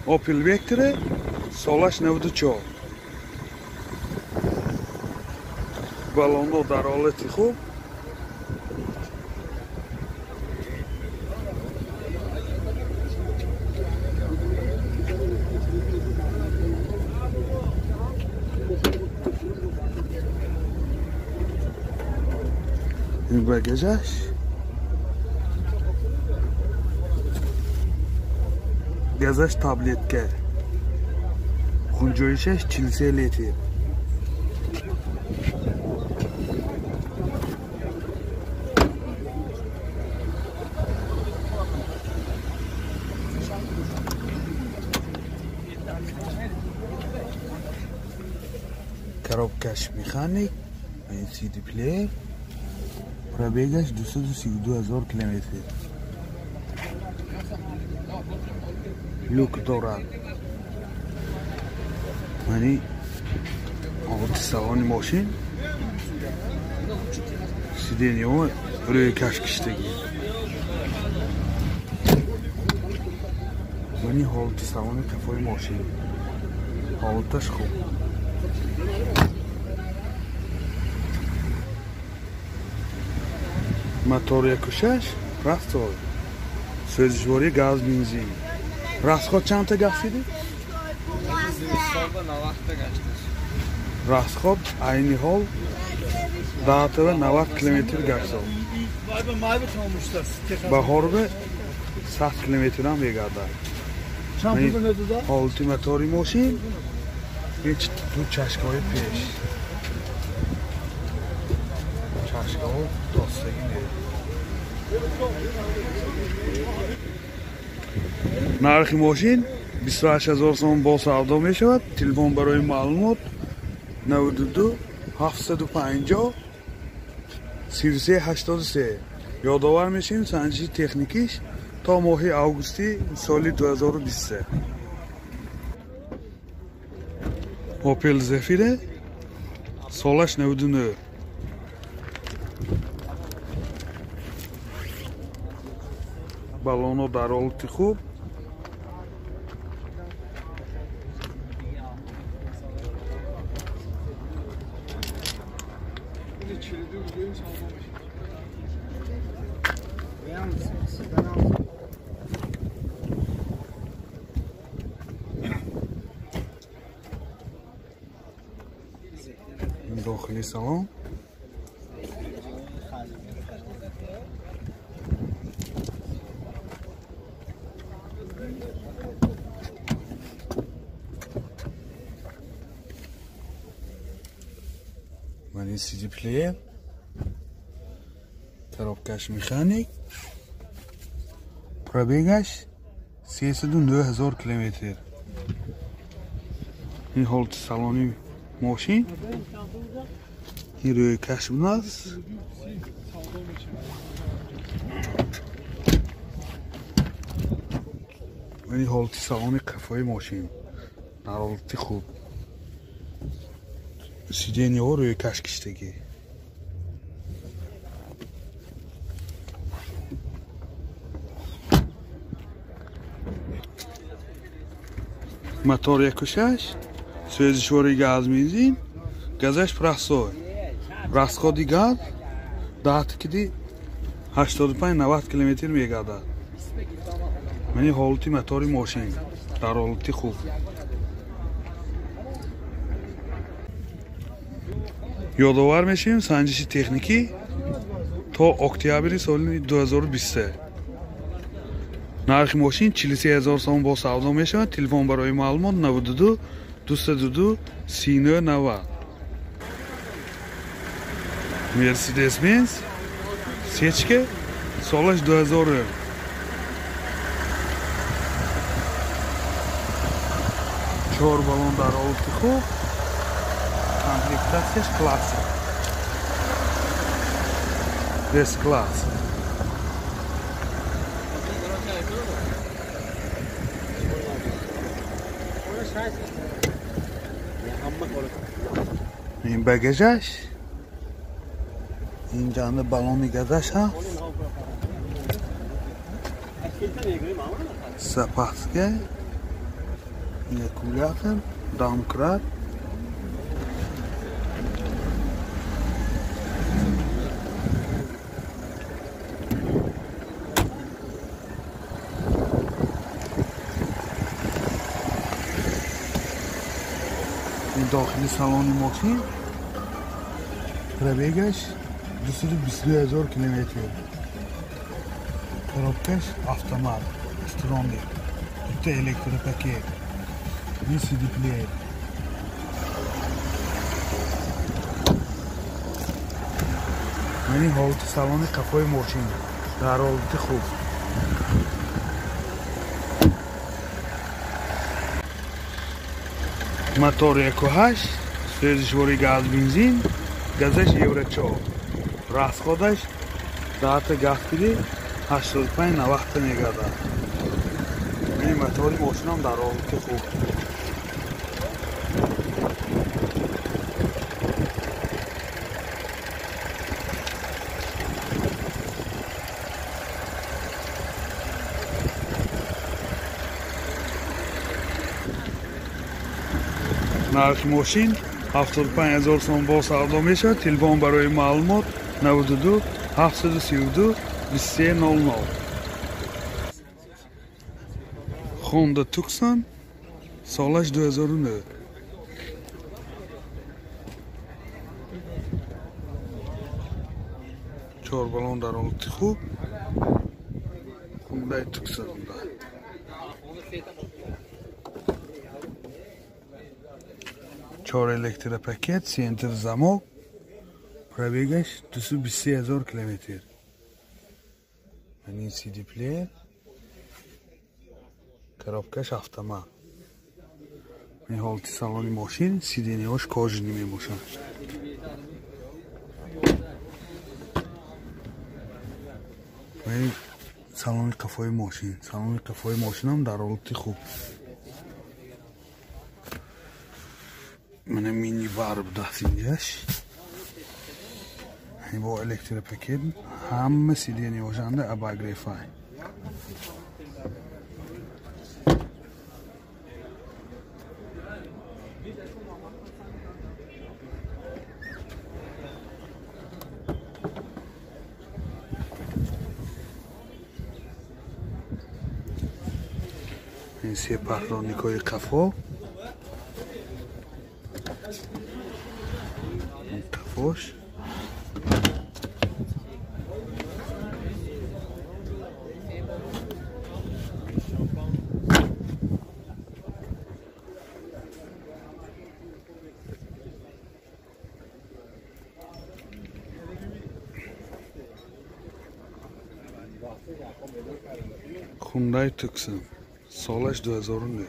Opel Vectra, солаш 94. Балонҳо дар ҳолати хуб. Ин багажаш. Газаш таблетка. Хунҷоишаш 43 литр. Коробкаш механик, CD player. Пробегаш 232 ҳазор километр. Люк дорад. Мани ҳолати салони мошин, сиденьяҳо рӯи каш киштагӣ. Мани ҳолати салони қафои мошин, ҳолаташ хуб. Мотор 1.6 расход, сӯзишворӣ газ, бензин. Расход чандта гаштиди? Расход айни ҳол 10 90 километр гашт. Баҳорбе 100 километрам мегардад. Ҳолати мотори мошин, ҳеч ду чашкаҳои пеш. Чашкаҳо тостагӣ не. Нархи мошин 28 ҳазор сомон бо савдо мешавад. Телефон барои маълумот 92 750 33 83. Ёдовар мешавем, санҷиши техникиш то моҳи августи соли 2023. Opel Zafira, солаш 99. Балонҳо дар ҳолати хуб. Дохили салон. Мани CD player, коробкаш механик, пробегаш 309 ҳазор километр. Ин ҳолати салони мошин, ин рӯи каш будааст. Ин ҳолати салони қафои мошин дар ҳолати хуб. Сиденьяҳо рӯи каш киштагӣ. Мотор 1.6, сӯзишвори газ, бензин, газаш простой. Расходи газ 10 киди 85-90 километр мегардад. Мани ҳолати мотори мошин дар ҳолати хуб. Ёдовар мешавем, санҷиши техникӣ то октябри соли 2023. Нархи мошин 43 ҳазор сомон бо савдо мешавад. Телефон барои маълумот 92 202 39 90. Мерседес Бенз сечка, солаш 2000. Чор балон дар ҳолати хуб. Комплектацияш классик. S-класс. Ин багажаш, инҷанда балони газаш ҳаст. Запаска. Аккумулятор, домкрат. Дохили салони мошин пробегаш 222 000 километр. Коробкаш автомат, строник, bitta электропакет, CD player. Мани ҳолати салони қафои мошин дар ҳолати хуб. Мотор 1.8, сӯзишвори газ бензин, газаш евро 4. Расходаш даҳта газ киди 85-90 мегардад. Ин мотори мошинам дар ҳолати хуб. Нархи мошин 75 000 сом бо савдо мешавад. Телефон барои маълумот 92 732 2300. Honda Tucson, солаш 2009. Чор балон дар ҳолати хуб. Honda Tucson. Чор электропакет, центр замок, пробегаш 223 000 километр. Мани CD player, коробкаш автомат. Ин ҳолати салони мошин, сиденияҳош кожини мебошанд. Ин салони қафои мошин, салони қафои мошинам дар ҳолати хуб. Мана мини бар будаст инҷаш. Бо электропакет, ҳама сиденияҳошанда обогревай. Ин се паҳлоникҳои қафо. Қафош. Hyundai Tucson, солаш 2009.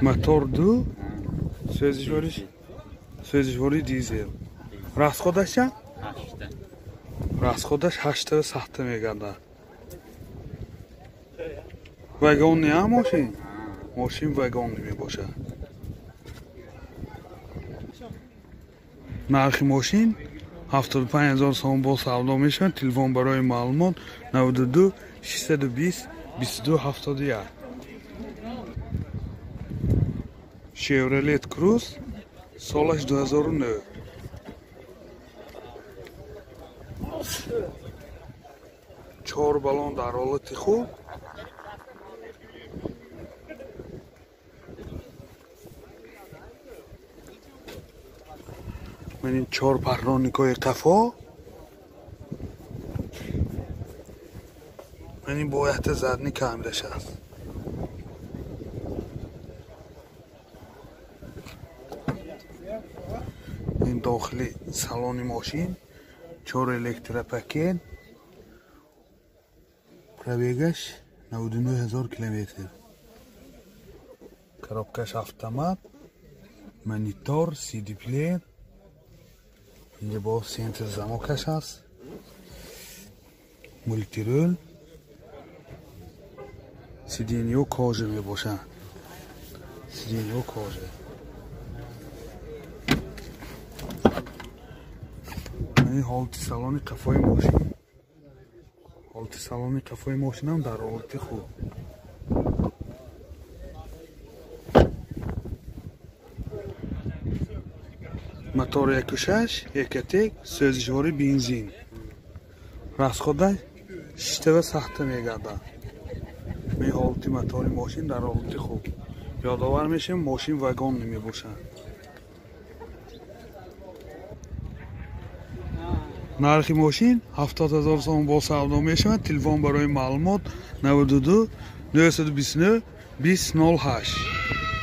Мотор 2, сӯзишвори дизел. Расходаш чанд? 8. Расходаш 8.7 мегардад. Вагон не мошин? Мошин вагон мебошад. Нархи мошин 75 000 сом бо савдо мешавад. Телефон барои маълумот 92 620 22 71. Chevrolet Cruze, солаш 2009. Чор балон дар ҳолати хуб. Ин чор паҳлоникҳои қафо. Ин бо якта задни камераш аст. Ин дохили салони мошин, чор электропакет, пробегаш 99 000 километр. Коробкаш автомат, монитор, CD player. Инҷа бо центр замокаш аст, мултирол, сиденьё кожа мебошад. Сиденьё кожа. Ин ҳолати салони қафои мошин. Ҳолати салони қафои мошинам дар ҳолати хуб. Мотор 1.6, Ecotec, сӯзишвори бензин. Расхода шиштава сахта мегардад. Ме ҳолати мотори мошин дар ҳолати хуб. Ёдовар мешавем, мошин вагон намебошад. Нархи мошин 70 000 сом бо савдо мешавад. Телефон барои маълумот 92 929 20 08.